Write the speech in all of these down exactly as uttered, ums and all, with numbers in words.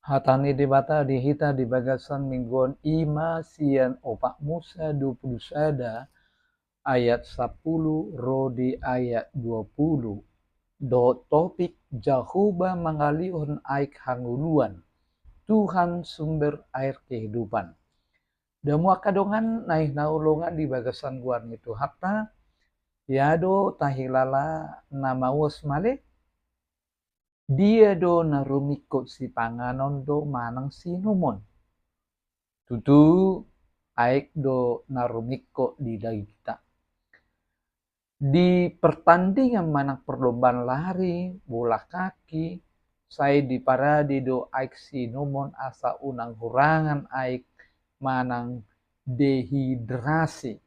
Hata ni Debata di hita di bagasan minggu on i ma sian Opat Musa dua pulu sada ayat sampulu ro di ayat dua pulu. Dohot topik Jahowa mangalehon aek hangoluan, Tuhan sumber air kehidupan. Damu angka dongan na hinaholongan di bagasan goar ni Tuhanta, ia do tahilala na mauas male? Dia do na rumingkot sipanganon do manang siinumon? Tutu, aek do na rumingkot di dagingta. Di pertandingan manang perlombaan lari bola kaki, sai diparade do aek siinumon asa unang hurangan aek manang dehidrasi,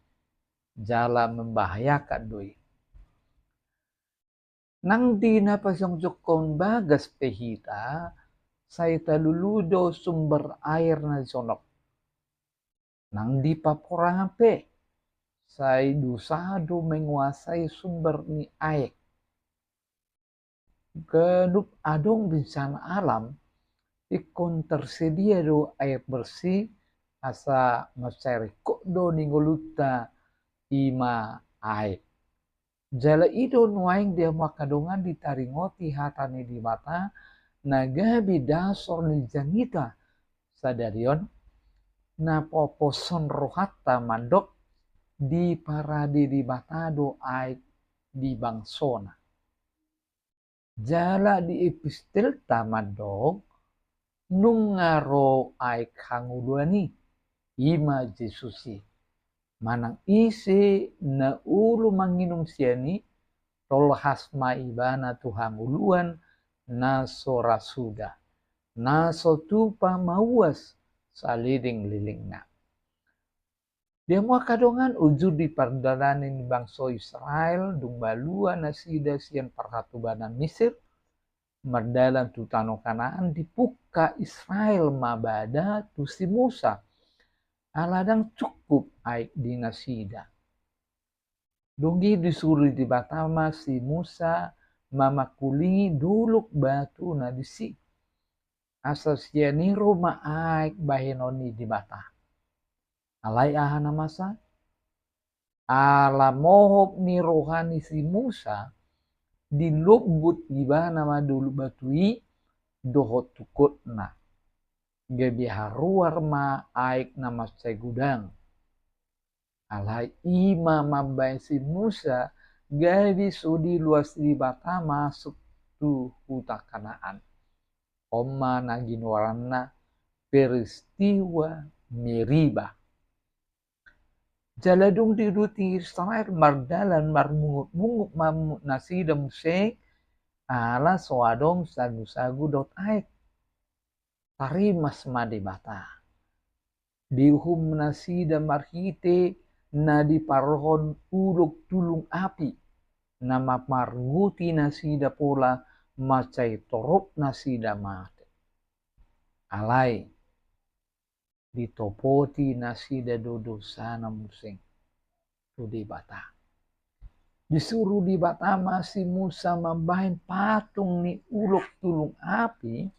jala membahayakan do i. Nang di na pajongjongkon bagas pe hita, sai talului do sumber air na jonok. Nang di paporangan pe, sai dosa do menguasai sumber ni aek. Ganup adong bencana alam, ingkon tersedia do air bersih, asa mansai ringkot do di ngolunta i ma aek. Jala i do nuaeng di hamu angka dongan ditaringoti hata ni Debata, na gabe dasor ni jangita sadari on, na poposhon rohanta mandok diparade Debata do aek di bangsona. Jala di epistelta mandok, nunga ro aek hangoluan i, i ma Jesus i. Manang ise na olo manginum sian i, tolhas ma ibana tu hangoluan na so ra suda, na so tupa mauas salelenglelengna. Di hamu angka dongan, ujur di pardalanan ni bangso Israel dung malua nasida sian parhatobanan Misir, mardalan tu tano Kanaan, dipungka Israel ma bada tu si Musa, ala ndang cukup aek di nasida. Dung i disuru Debata ma si Musa mamangkulingi dolok batu na disi, asa sian i ro ma aek bahenon ni Debata. Alai aha na masa? Ala mohop ni roha ni si Musa, dilombut ibana ma dolok batu i dohot tungkotna. Gabe haruar ma aek na mansai godang. Alai i ma mambahen si Musa gabe so diloas Debata masuk tu huta Kanaan. On ma na ginoaranna peristiwa Meriba. Jala dung diuduti Israel mardalan marmungutmungut ma nasida muse, ala so adong sagusagu dohot aek. Tarimas ma Debata. Diuhum nasida marhite na diparrohahon ulok tulung api, na mamarguti nasida pola mansai torop nasida mate. Alai ditopoti nasida do dosana muse tu Debata. Disuru Debata ma si Musa mambahen patung ni ulok tulung api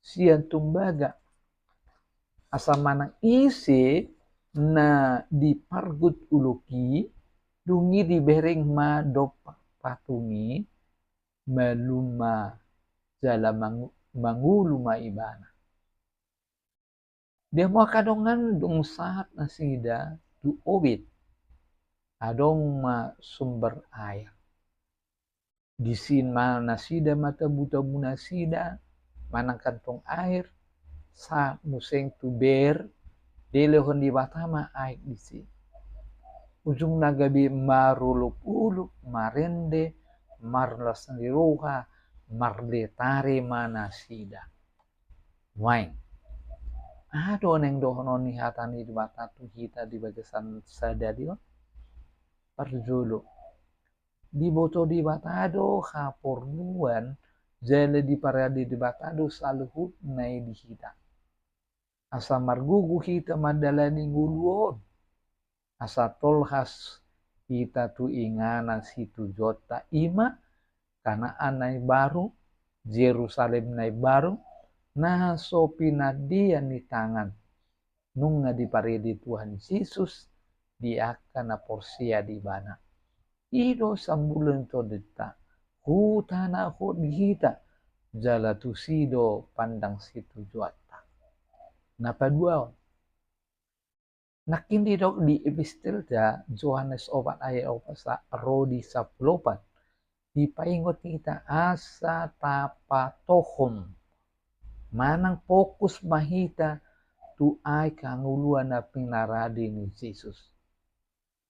sian tumbaga, asa manang ise na dipargut ulok i, dung i dibereng ma dompak patung i, malum ma jala mangu-, mangolu ma ibana. Di hamu angka dongan, dung sahat nasida tu obit, adong ma sumber air. Disi ma nasida ma tabutabunasida manang kantong air, sahat muse tu ber, dilehon Debata ma aek disi. Ujungna gabe marolopolop, marende, marlas ni roha, marletare ma nasida. Nuaeng, aha do naeng dohonon ni hata ni Debata tu hita di bagasan sadari on? Parjolo, diboto Debata do haporluan, jala diparade Debata do saluhutna i di hita. Asa margogo hita mandalani ngolu on, asa tolhas hita tu inganan situjuonta, i ma Kanaan na imbaru, Jerusalem na imbaru, na so pinandean ni tangan, nunga diparade Tuhan Jesus di angka na porsea di Ibana. I do sambulo ni tondinta, hutanahon di hita, jala tusi do pandang situjuanta. Na paduahon, nangkin didok di epistelta Johannes opat ayat opat sa-, ro di sampulu opat, dipaingot hita asa tapatohom manang fokus ma hita tu aek hangoluan na pinarade ni Jesus.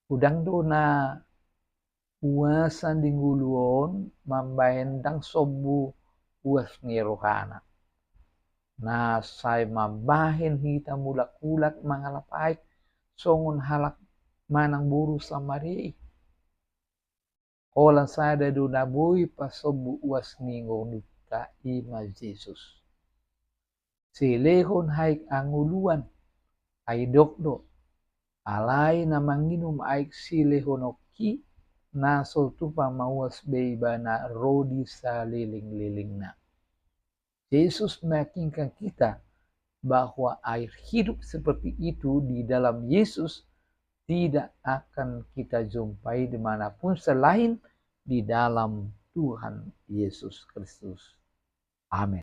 Godang do na uasan di ngolu on mambahen ndang sombu uas ni rohana. Na sai mambahen hita mulak-ulak mangalap aek songon halak manang boru Samaria i. Holan sada do na boi pasombu uas ni ngolunta, i ma Jesus. Silehon aek hangoluan, ai didok do, alai na manginum aek silehononki na so tupa mauas be ibana ro di salelenglelengna. Jesus meyakinkan kita bahwa air hidup seperti itu di dalam Yesus tidak akan kita jumpai di manapun selain di dalam Tuhan Yesus Kristus. Amin.